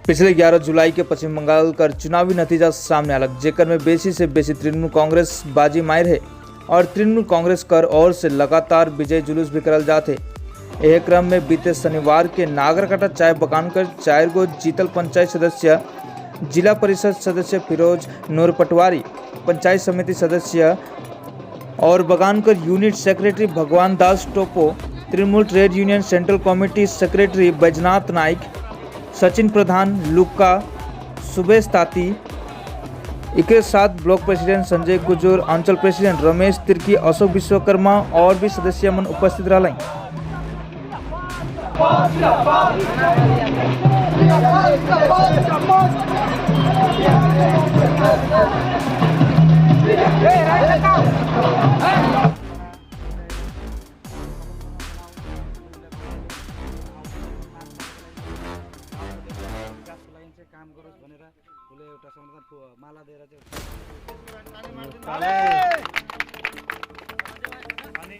पिछले 11 जुलाई के पश्चिम बंगाल कर चुनावी नतीजा सामने आलक, जेकर में बेसी से बेसी तृणमूल कांग्रेस बाजी मार है और तृणमूल कांग्रेस कर ओर से लगातार विजय जुलूस भी करल जाते। यह क्रम में बीते शनिवार के नागरकाटा चाय बगान कर 4 गो जीतल पंचायत सदस्य, जिला परिषद सदस्य फिरोज नूर पटवारी, पंचायत समिति सदस्य और बगान कर unit secretary Bhagwan Das Topo, Trinamool trade union central committee secretary Baijnath Naik, Sachin Pradhan, Luka, Subesh ताती, इके साथ ब्लॉक प्रेसिडेंट संजय कुजूर, अंचल प्रेसिडेंट रमेश तिर्की, अशोक विश्वकर्मा और भी सदस्य मन उपस्थित रहलें। विकासको लागि चाहिँ काम गरोस् भनेर उसले एउटा समाधान माला दिएर चाहिँ।